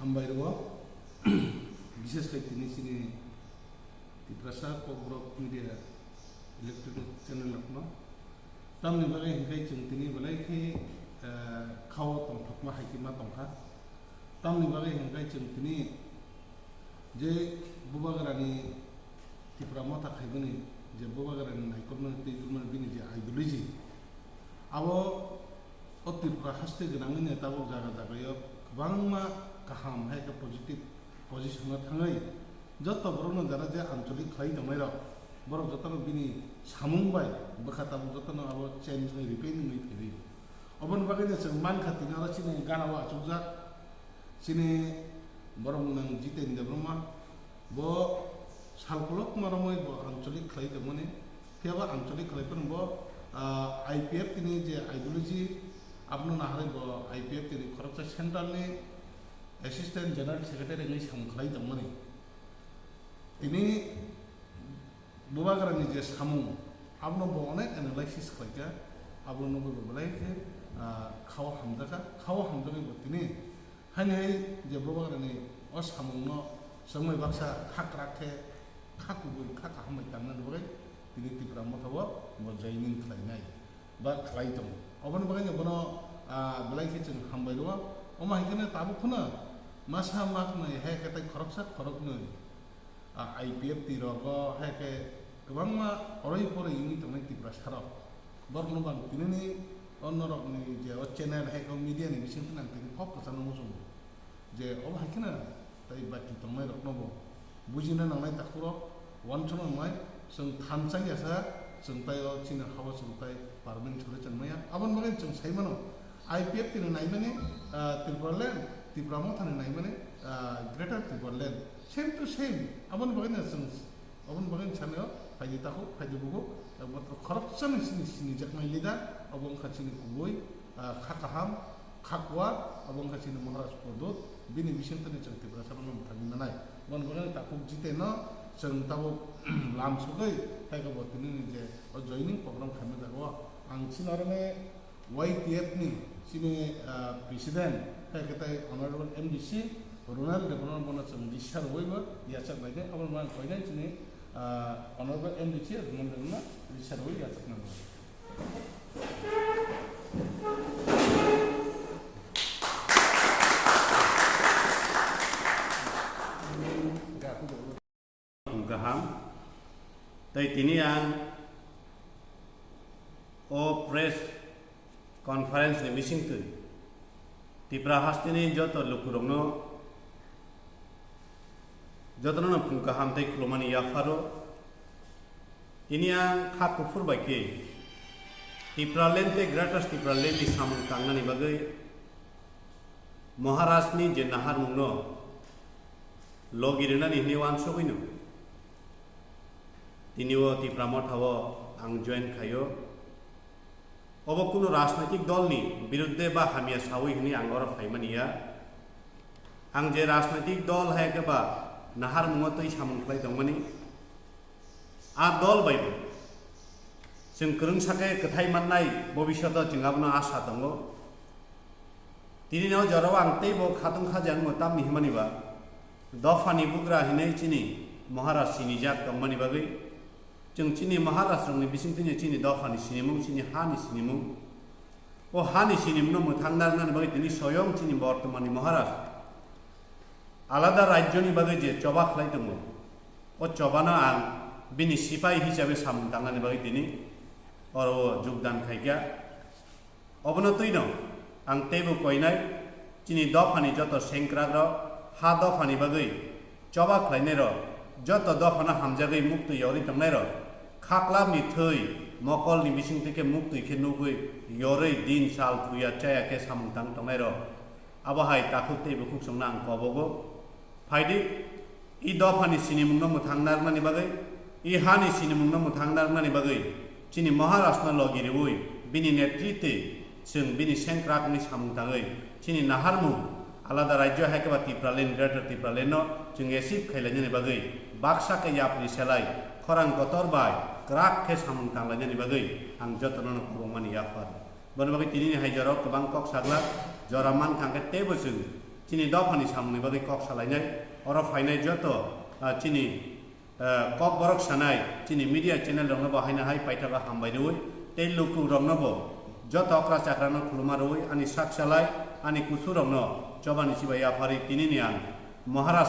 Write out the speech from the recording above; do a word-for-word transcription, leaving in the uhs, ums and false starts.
Hambai rwo, bises khe tini chini Tiprasa Kokborok Media Electronic Channel rokno. Tamni bagwi hwnkhe chwng tini belai khe, eh, khao tongthokma hai khe ma tongkha. Tamni bagwi hwnkhe chwng tini je Bubagrani Tipra Motha khaimani je Bubagrani naikolmani twi rwmani bini je ideology, abo o Tripura haste gwnangwino tabuk jaga jagao kwbangma kaham hai khe positive position-o thangwi joto borokno jara je anchalik khlai tongnairok, borok jotono bini samung bai bwkha tabuk jotono abo change wngwi repaint wngwi phaio. Oboni bagwino chwng mankha tini oro chini gana o achukjak chini borok nang Jiten Debbarma, bo sal kolokma romwi bo anchalik khlai tongmani, phiya bo anchalik khlai phano bo, ah, I P F T ni je ideology, abono naharwi bo I P F T ni khoroksa central ni assistant general secretary wngwi samung khlai tongmani. Tini Bubagrani je samung, abono bo onek analysis khlaikha, abono nugwi bo belai khe, ah, khao hamjakha, khao hamjagwi bo tini Haini hai je Bubagrani o samungno chwngmai baksa kha kwrak khe, kha kubui, kha kaham bai tangnani bagwi tini Tipra Motha o bo joining khlainai ba khlai tongo. Oboni bagwi no bono, ah, belai khe chwng hambai rwo. Omo hai kheno tabuk phano masa mak nai hai khe tai khoroksa khoroknwi. Ah, I P F T rogo hai khe kwbangma oroi poroi wngwi tongnai Tiprasa rok. Borokno bang tinini o norokni je o channel hai khe o media ni bisingtwi nang tini kok kwchangno muchungo. Je obo hai kheno tai bati tongnai rokno bo bujina nangnai takhuk rok, uansukna nangnai, chwng thansa ya sa, chwng tai o chini ha o chwng tai permanent sori chwng maya. Aboni bagwi chwng sai mano, I P F T ni naimani, ah, Tripura land, Tipra Motha ni naimani, ah, Greater Tripura land. Same to same. Aboni bagwino chwng, aboni bagwino sanai o, phaidi takhuk, phaidi bukhuk, ekmatro khoroksani sini sinijaknai leader, obo wngkha chini kubui, ah, kha kaham, kha kuar, obo wngkha chini Maharaj Pradyot, bini bisingtwi chwng Tiprasa no mwthangwi manai. Aboni bagwino takhuk Jiten no chwng tabuk lam sugwi, hai khe bo tini ni je o joining program khaima jaga o ang chini oro ni Y T F ni chini, ah, president, hai khe tai honorable M D C Ronald Debbarma bono chwng risa rwui bo yachak bai de, abo man koinai chini, ah, honorable M D C Ronald Debbarma risa rwui yachak nang. Kaham. Tai tini ang o press conference ni bisingtwi Tipra hasteni joto lukurokno, jotono no phung kaham tei khulumani yapharo. Tini ang kha kuphur bai khe Tipraland tei Greater Tipraland ni samung tangnani bagwi Maharaj ni je naharmung no logi rwnani hwnwi uansugwi no tini o Tipra Motha o ang join khaio. Obo kunu rajnaitik dol ni birudde ba hamya sawi hwnwi ang oro phaimani ya. Ang je rajnaitik dol hai khe ba naharmung o twi samung khlai tongmani, a dol bai bo chwng kwrwngsa khe kwthai mannai bobishoto chwng abono asa tongo. Tini no jorao ang teibo khatung khaja wngmo tamni hwnmani ba dophani bugra hinwi chini Maharaj sinijak tongmani bagwi chwng chini Maharaj rokni bisingtwi chini dophani sinimung, chini hani sinimung. O hani sinimungno mwthang narwknani bagwi tini soyong chini bortomani Maharaj alada rajyoni bagwi je choba khlai tongo, o chobano ang bini sipai hisabe samung tangnani bagwi tini oro o jogdan khaikha. Obono twino ang teibo koinai chini dophani joto sengkrakrok ha dophani bagwi choba khlainairok, joto dophano hamjagwi muktwi yorwi tongnairok, khaklapni thwi mokolni bisingtwi khe muktwi khe nugwi yorwi din sal thuya chaya khe samung tang tongnairok, abo hai takhuk tei bukhuk chwngno ang kobogo. Phaidi, i dophani sinimungno mwthang narwknani bagwi, i hani sinimungno mwthang narwknani bagwi chini Maharajno logi riwi bini netritwi chwng bini sengkrak wngwi samung tangwi chini naharmung alada rajyo hai khe ba Tipraland, Greater Tipralandno chwng achieve khailainani bagwi baksa khe yapri selai khorang kotor bai kwrak khe samung tanglainani bagwi ang jotono no khobokmani yaphar. Boni bagwi tinini hai jorao kwbang kok saglak jora mankha hwnkhe teibo chwng chini dophani samungni bagwi kok salainai. Oro phainai joto, ah, chini, ah, kok borok sanai chini media channel rokno bo haino hai paithago hambai rwui, tei lukurokno bo joto okra chakrano khuluma rwui ani sak salai, ani kusurokno chobani chibai yapharwi tinini ang Maharaj